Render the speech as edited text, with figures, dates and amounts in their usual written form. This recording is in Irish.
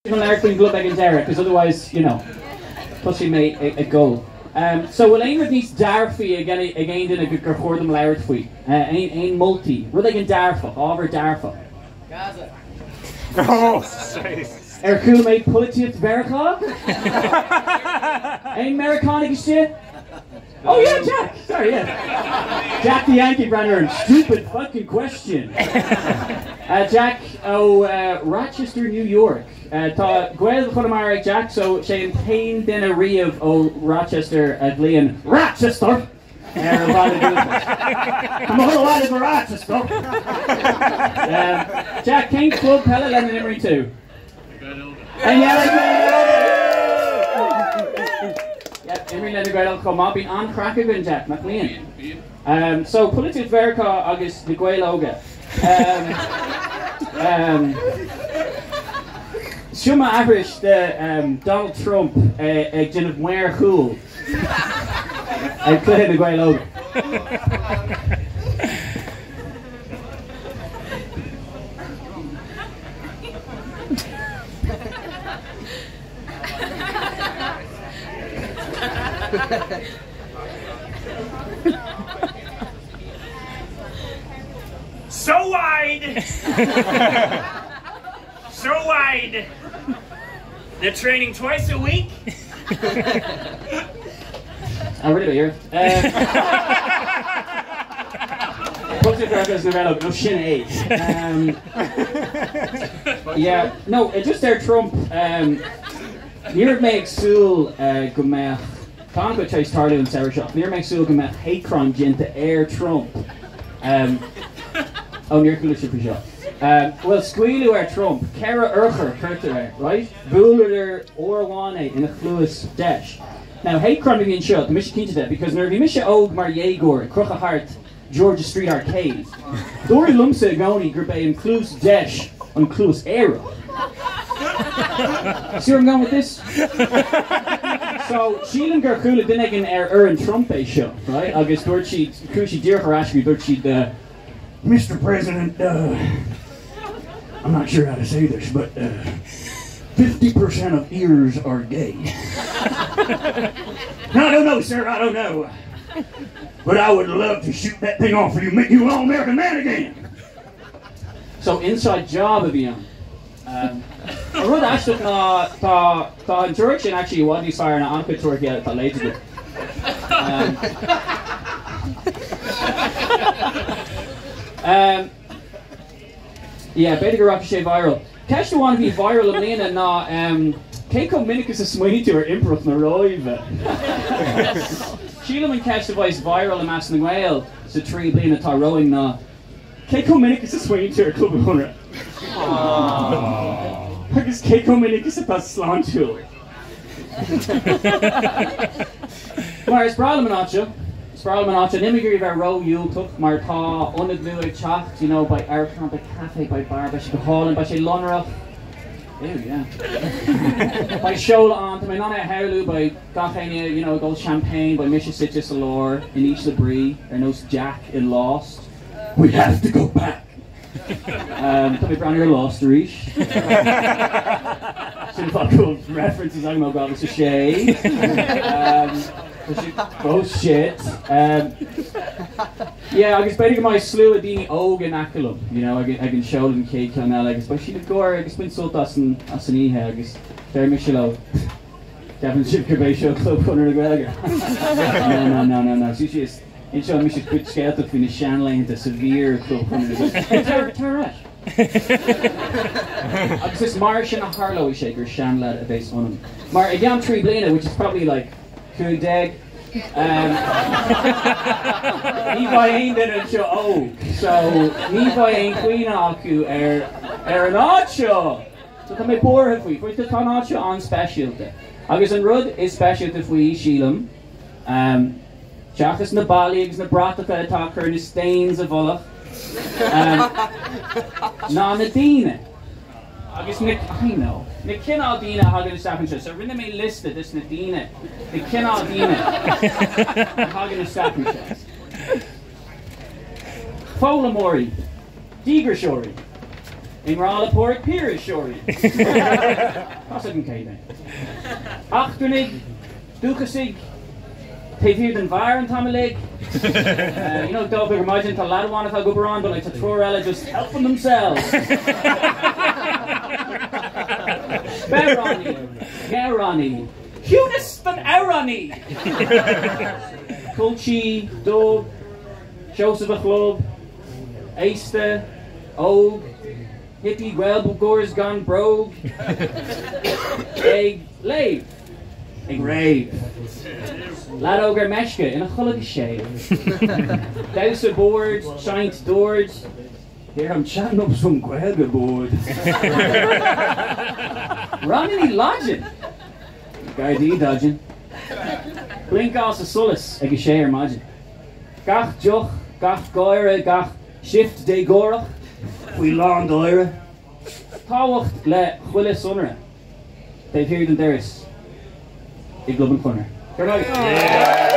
Chun labhairt faoin gclub ag an deireadh, 'cause otherwise, you know, tosóidh mé ag gol. So, bhfuil aon rud níos dearfaí ag ag aon duine gur chóir dom labhairt faoi? Aon moltaí? Rud éigin dearfach, ábhar dearfach? Gaza. Ar chuala mé polaitíocht Mheiriceá? Aon Meiriceánaigh istigh? Oh yeah, Jack! Sorry, yeah. Jack the Yankee breathnaigh orm. Stupid fucking question! Jack ó Rochester, New York. Tá Gaeilge Chonamara ag Jack so sé an t-aon duine riamh ó Rochester a ghlaonn Rochester ar a bhaile dúchais. Tá mé ag dul abhaile go Rochester! Jack, cén club peile lena n-imríonn tú? Imríonn le Na Gaeil Óga chomh maith. Bíonn an-chraic againn, Jack, nach mbíonn? Bíonn. So, polaitíocht Mheiriceá agus na Gaeil Óga. Seo m'aithris de Donald Trump ag déanamh maor chúil ag cluiche na Gaeil Óga. So wide! So wide! They're training twice a week? Oh, really here. No sin é. Yeah, no, just ar Trump, ní raibh mé ag súil go mbeadh, tá an-chuid tar éis tarlú an samhradh seo, ach ní raibh mé ag súil go mbeadh hate crime déanta ar Trump. Ó, níor chuala sibh faoi seo. Bhuel, scaoileadh ar Trump, 4 urchar curtha air, right? Bhuaileadar uair amháin é ina chluas deis. Now, hate crime a bhí anseo, tá mise cinnte de, because nuair a bhí mise óg mar dhéagóir ag crochadh thart George's Street Arcade, dúradh liomsa i gcónaí gurb é an cluas deis an cluas aerach. See where I'm going with this? So, sílim gur chuala duine éigin ar fhoireann Trump é seo, right? Agus dúirt siad, chuaigh siad díreach ar ais chuige, dúirt siad, Mister President, I'm not sure how to say this, but 50% of ears are gay. I don't know, sir, I don't know. But I would love to shoot that thing off for you, make you an all-American man again. So inside job a bhí ann. Um, an rud aisteach ná tá tá an teoiric sin actually i bhfad níos fearr ná an-chuid teoiricí eile atá léite agam. Um, um, Yeah, b'fhéidir go rachaidh sé viral. Ceist amháin a bhí viral i mbliana ná cé chomh minic is a smaoinigh tú ar Impireacht na Róimhe? Sílim an ceist a bheas viral i measc na nGael sa 3 bliana atá romhainn ná cé chomh minic is a smaoinigh tú ar Club an Chonradh? Agus cé chomh minic is atá sláintiúil? Mar is breá liom an áit seo. Is breá liom an áit seo. Níl mé ag iarraidh a bheith ró-dhiúltach mar tá ionad nua ag teacht, you know, beidh amharclann, beidh caife, beidh beár, beidh sé go hálainn, beidh sé lonrach. Ew, yeah. Beidh seoladh ann, tá mé in ann é a shamhlú, beidh gach éinne, you know, ag ól champagne, beidh mise suite sa lár, in ísle brí, ar nós Jack in Lost. We have to go back! Tá mé ag breathnú ar Lost arís. Sin fáth go bhfuil references agam ó 2006. Tá sé fós shit. Yeah, agus b'fhéidir go mbeidh slua daoine óga in aice liom, you know, ag an seoladh an chéad cheann eile agus beidh siad ag gáire agus baint sult as an as an oíche agus deir mise leo, Ceapann sibh gurb é seo Club Chonradh na Gaeilge? No, no, no, no, no. Suigh síos. Inseoidh mise duit scéalta faoi na seanlaethanta sa bhfíor-Chlub Chonradh na Gaeilge. Tar, tar ar ais. Agus is mar sin a tharlóidh sé gur seanleaid a bheas ionam. Mar i gceann 3 bliana, which is probably like 15, um, ní bheidh aon duine anseo óg, so ní bheidh aon chuimhne acu ar, ar an áit seo! So tá mé buartha faoi, faoi, tá an áit seo an-speisialta. Agus an rud is speisialta faoi, sílim, um, Seachas na ballaí agus na bratacha atá ag cur na stains i bhfolach, ná na daoine. Agus na, I know, na cineál daoine a thagann isteach anseo. So rinne mé liosta des na daoine, na cineál daoine a thagann isteach anseo. Foghlaimeoirí, díograiseoirí. I ngrá le Pádraig Pearse, sure. Tá's agam cé é. Eachtrannaigh, dúchasaigh, taobh thiar den bheár an t-am uilig. You know, dócha ar maidin tá leaid amháin atá ag obair ann, but like tá triúr eile just helping themselves. Spearánaí, gearánaí, ciúnas don amhránaí! Culchie, dub, Seosamh a chlub, aosta, óg, hippie, Gaeilgeoirs gan bróg, ag léamh, ag rave, leaid óg ar meisce ina chodladh go séimh, damhsa boird, seinnt dord, here I'm chatting up some Gaeilge board, Ronnie Ní Laidin, Gardaí dodging, blinceáil sa solas ag a sé ar maidin. Gach deoch, gach gáire, gach shift déagórach faoi lán dáire. Tábhacht le chuile sonra taobh thiar den doras i gClub an Chonartha. Go raibh maith agat.